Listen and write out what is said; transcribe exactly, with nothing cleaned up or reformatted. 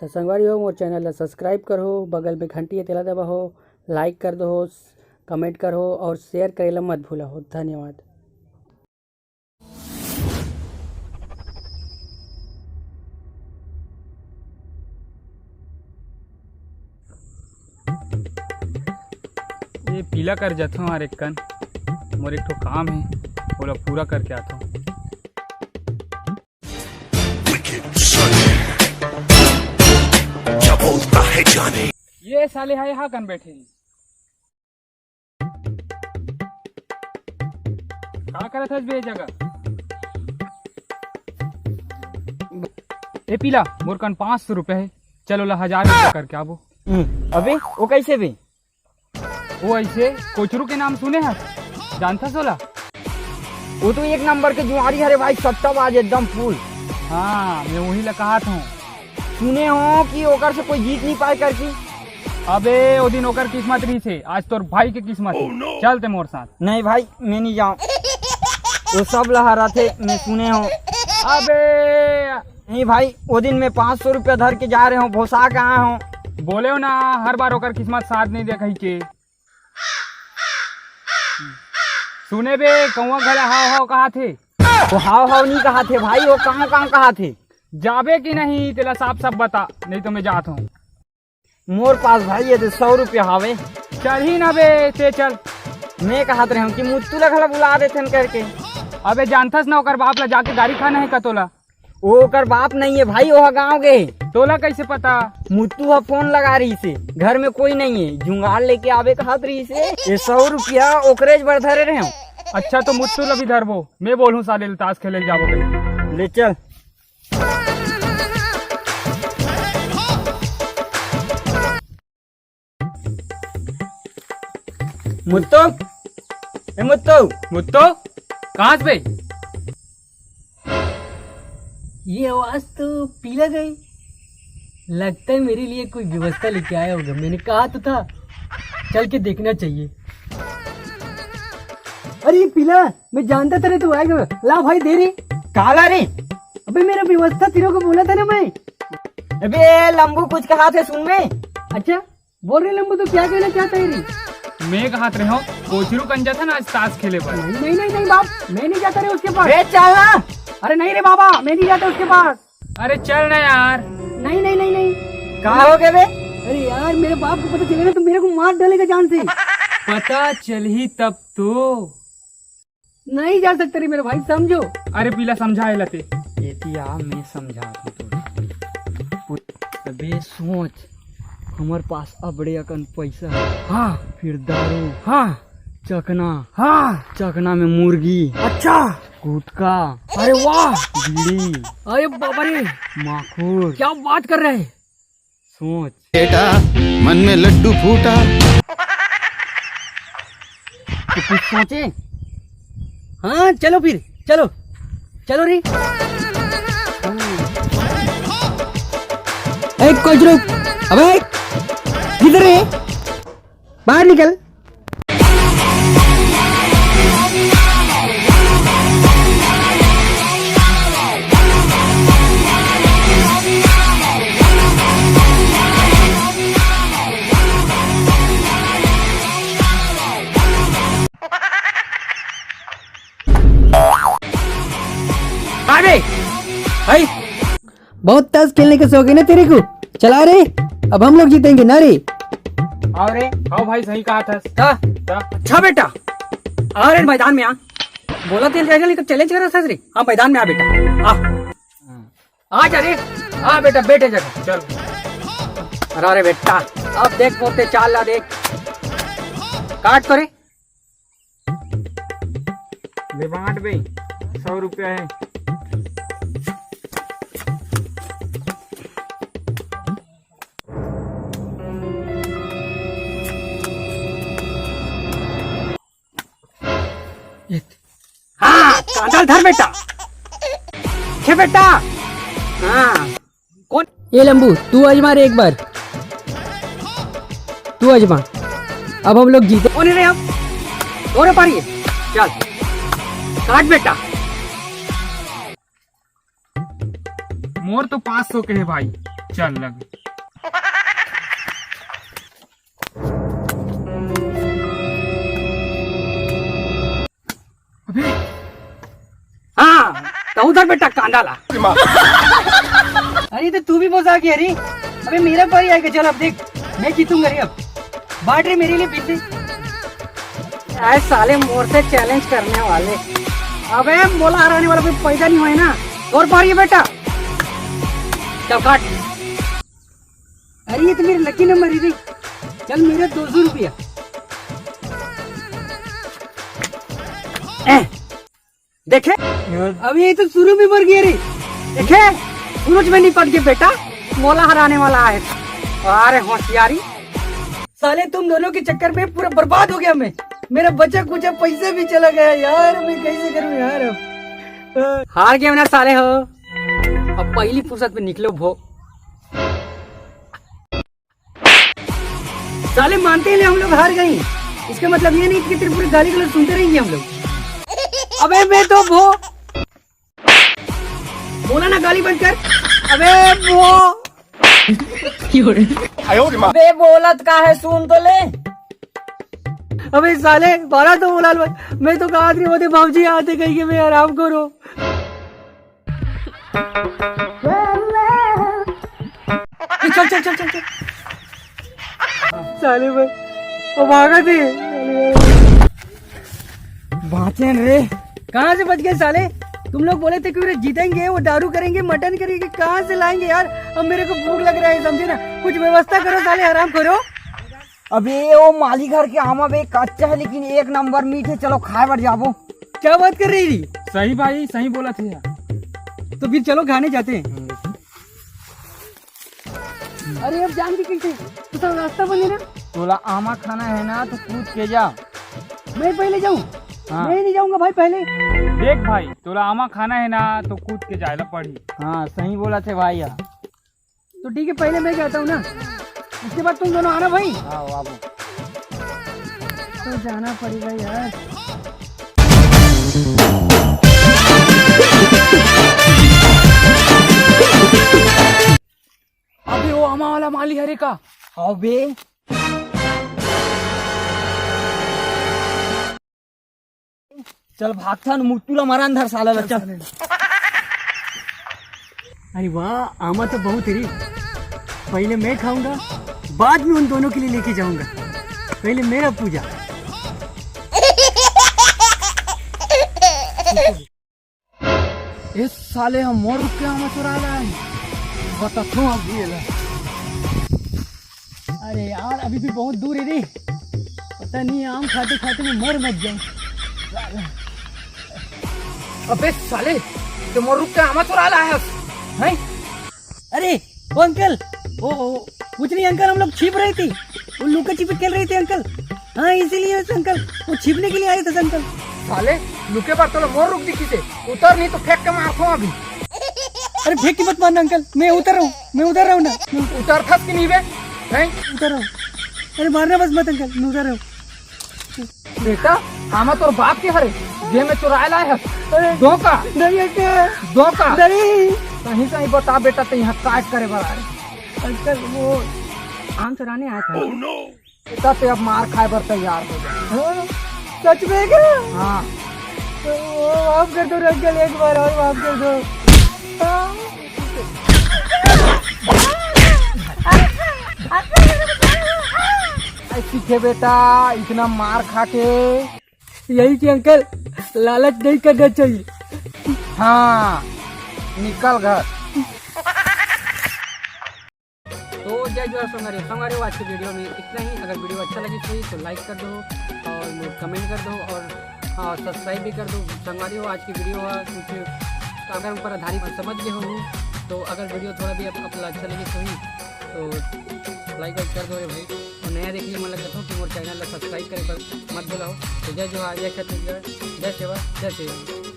त संगवारी हो, मोर चैनल ला सब्सक्राइब करहो, बगल में घंटी हे तेला दबाहो, लाइक कर दो, कमेंट करहो और शेयर करे ला मत भूलहो। धन्यवाद। ये पीला कर जाथो यार, एक कन मोर एक ठो काम हे, ओला पूरा करके आथो। ये साले हा यहाँ कन बैठे हे। का करत हस बे जगह? ए पीला, मोर कन पाँच सौ रुपया हे, चल ओला हजार रुपया करके आबो। हम्म, अबे वो कैसे बे? वो ऐसे कोचरू के नाम सुने हस? जानथस ओला? वो तो एक नंबर के जुआरी हरे भाई, सट्टाबाज एकदम फुल। हाँ, मैं वही ला कहत हूँ। सुने हो कि ओकर से कोई जीत नहीं पाए करके। अबे, ओ दिन ओकर किस्मत रहिस हे, आज तोर भाई के किस्मत हे। चल ते मोर साथ। नहीं भाई, मैं नहीं जाऊँ। वो सब ला हराथे, मैं सुने हूँ। अबे। नहीं भाई, वो दिन मैं पाँच सौ रुपया धर के जा रहे हूँ, भोसा कहाँ हूँ। बोले हो ना, हर बार ओकर किस्मत साथ नहीं दे कही के। सुने बे, कौआ घला हाव हाव कहाथे। वो हाव हाव नहीं कहाथे भाई, वो काँव काँव कहाथे। जाबे कि नहीं, तेला साफ साफ बता, नहीं तो मैं जात हूँ। मोर पास भाई ये दे सौ रुपया हावे। चलही ना बे, ते चल। मैं कहत रहे हूँ कि मुत्तू ला घला बुला देथन करके। अबे जानथस ना, ओकर बाप ला जाके गारी खाना हे का तोला? वो ओकर बाप नहीं है भाई, वो गाँव गए। तोला कैसे पता? मुत्तू हा फोन लगा रहिस हे, घर में कोई नहीं है, जुगाड़ लेके आबे कहत रहिस हे। ये सौ रुपया ओकरेच बर धरे रहे हूँ। अच्छा तो मुत्तू ला भी धरबो, मैं बोलूँ साले ला ताश खेले जाबो कहीं। ले चल। मुत्तो, ए मुत्तो। मुत्तो, कहाँ से बे? ये आवाज तो पीला गई। लगता है मेरे लिए कोई व्यवस्था लेके आया होगा। मैंने कहा तो था, चल के देखना चाहिए। अरे पीला, मैं जानता था रे तू आएगा। ला भाई दे रे। काला रे? अबे मेरा व्यवस्था तेरे को बोला था ना मैं। अबे लंबू कुछ कहाथे सुन बे। अच्छा बोल रे लंबू, तो क्या कहना चाहता है रे? मैं कहत रहे हूँ, कोचरू कन जाथा ना आज ताश खेले बर। नहीं नहीं नहीं नहीं बाप, मैं नहीं जाता रे उसके पास। बे चल ना। अरे नहीं रे बाबा, मैं नहीं जाता उसके पास। अरे चल ना यार। नहीं नहीं नहीं नहीं। कहाँ हो गए बे? अरे यार, मेरे बाप को पता चलेगा तो मेरे को मार डालेगा जान से। पता चलही तब तो। नहीं जा सकते रे मेरे भाई, समझो। अरे पीला, समझाए लते। एती आ, मैं समझात हूँ तोला। अबे सोच, हमर पास अबड़े अकन पैसा है। हाँ। फिर दारू। हाँ। चखना। हाँ। चखना में मुर्गी। अच्छा। गुटखा। अरे वाह। बीड़ी। अरे बाबा रे। माखुर। क्या बात कर रहे हैं? सोच। बेटा, मन में लड्डू फूटा। तो कुछ सोचे? हाँ, चलो फिर, चलो, चलो रे। ए, कोचरू, अबे, किधर है? बाहर निकल। अरे भाई, बहुत ताश खेलने का शौक है ना तेरे को? चला रे, अब हम लोग जीतेंगे ना रे। आओ रे। आओ भाई, सही कहा था। हाँ। हाँ। अच्छा बेटा, आ रे मैदान में आ। बोला तेल जाएगा लेकिन चैलेंज करा था रे। हाँ, मैदान में आ बेटा, आ। आ जा रे। हाँ बेटा, बैठे जगह। चल। अरे, अरे बेटा, अब देख मोते चाल ला देख। काट तो रे। ले बांट बे, सौ रुपया है। हाँ, कांदा धर बेटा। छे बेटा। हाँ। कौन? ये लंबू, तू आजमा रे एक बार। तू आजमा। अब हम लोग जीते। कौन है रे हम? और पारी है। चल। काट बेटा। मोर तो पाँच सौ के है भाई। चल लग। अबे। हाँ, तो उधर बेटा कांदा ला। अरे तो तू भी मजाक है रे। अबे मेरा पारी आएगा, चल अब देख, मैं जीतूंगा रे अब। बांट रे मेरे लिए पीसे। आए साले मोर से चैलेंज करने वाले। अबे मोला हराने वाला कोई पैदा नहीं हुआ है ना। और पारी है बेटा। चल काट। अरे ये तो मेरे लकी नंबर है रे। चल मेरे दो सौ रुपया। ए, देखे? अभी ये तो शुरू में मर गया रे। देखे? सूरज में नहीं पड़ गया बेटा। मोला हराने वाला है। अरे होशियारी। साले तुम दोनों के चक्कर में पूरा बर्बाद हो गया मैं। मेरा बचा कुचा पैसा भी चला गया यार, मैं कैसे करूं यार अब? हार गया ना साले हो। अब पहली फुर्सत में निकलो भो। साले मानते ही नहीं हम लोग हार गए। इसका मतलब ये नहीं कि तेरे पूरे गाली गलौज सुनते रहेंगे हम लोग। अबे मैं तो वो बोला ना गाली बंद कर। अबे वो अबे बोलत का है, सुन तो ले। अबे साले बारह तो बोला भाई, मैं तो कहा रही होते बाबूजी आते कहीं के मैं आराम करो। चल चल चल चल चल। साले भाई वो भागा थे। बाँचेन रे। कहाँ से बच गए साले? तुम लोग बोले थे कि वे जीतेंगे, वो दारू करेंगे, मटन करेंगे, कहाँ से लाएंगे यार? अब मेरे को भूख लग रहा है, समझे ना? कुछ व्यवस्था करो साले, आराम करो। अबे वो माली घर के आमा बे कच्चा है लेकिन एक नंबर मीठ है, चलो खाए बर जाबो। क्या बात कर रही थी? सही भाई, सही बोला थे यार। तो फिर चलो खाने जाते हैं। अरे अब जान भी कैसे? तो सब रास्ता बने ना। तोला आमा खाना है ना तो कूद के जा। मैं पहले जाऊँ? हाँ। मैं नहीं जाऊँगा भाई पहले। देख भाई, तोला आमा खाना है ना तो कूद के जाए ला पड़ी। हाँ सही बोला थे भाई यार। तो ठीक है, पहले मैं जाता हूँ ना, उसके बाद तुम दोनों आना भाई। हाँ, आबो। तो जाना पड़ेगा यार। अबे वो आमा वाला माली हरे का? अबे चल भागथन, मुत्तू ला मरान धर साला ला, चल। अरे वाह, आमा तो बहुत है रे। पहले मैं खाऊंगा, बाद में उन दोनों के लिए लेके जाऊंगा। पहले मेरा पूजा। ए साले, हम मोर रुख के आमा चुरा लाए। बताथों अभी ये ला। अरे यार, अभी भी बहुत दूर है रे। पता नहीं आम खाते खाते मैं मर मत जाऊं। अबे साले, ते मोर रुख के आमा चुरा लाए हस, हैं? अरे, वो अंकल, वो, वो, कुछ नहीं अंकल, हम लोग छिप रहे थे, वो लुका छिपी खेल रहे थे अंकल। हाँ, इसीलिए अंकल, वो छिपने के लिए आए थे अंकल। साले, लुके बर तोला मोर रुख दिखिसे, उतर नहीं तो फेंक के मारथों अभी। अरे फेंक के मत मारना अंकल, मैं उतर रहा हूँ, मैं उतर रहा हूँ ना। उतरथस कि नहीं बे? हैं? उतर रहा हूँ। अरे मारना बस मत अंकल, मैं उतर रहा हूँ। बेटा, आमा तोर बाप के हरे, जे में चुराए लाए हस। अरे, धोखा। नहीं अंकल। धोखा। नहीं। सही सही बता बेटा, ते यहाँ काय करे बर आए? अंकल, वो आम चुराने आया था। बेटा, ते अब मार खाए बर तैयार हो जा। हाँ, सच में क्या? हाँ। तो माफ कर दो अंकल, एक बार और माफ कर दो। ऐसी थे बेटा, इतना मार खा के। यही कि अंकल, लालच नहीं करना चाहिए। हाँ, निकल घर। तो जय जोहार संगवारी हो। संगवारी हो, आज की वीडियो में इतना ही। अगर वीडियो अच्छा लगी तो, तो लाइक कर दो और कमेंट कर दो और हाँ, सब्सक्राइब भी कर दो। संगवारी हो, आज की वीडियो है कुछ कागज पर आधारित, समझ गए हो। तो अगर वीडियो थोड़ा भी आप, आप अच्छा लगे तो ही तो लाइक वाइक कर दो रे भाई। और नया देखने मन लगे तो मोर चैनल ला सब्सक्राइब करे पर मत भूलाओ। तो जय जोहार, जय छत्तीसगढ़, जय सेवा, जय सेवा।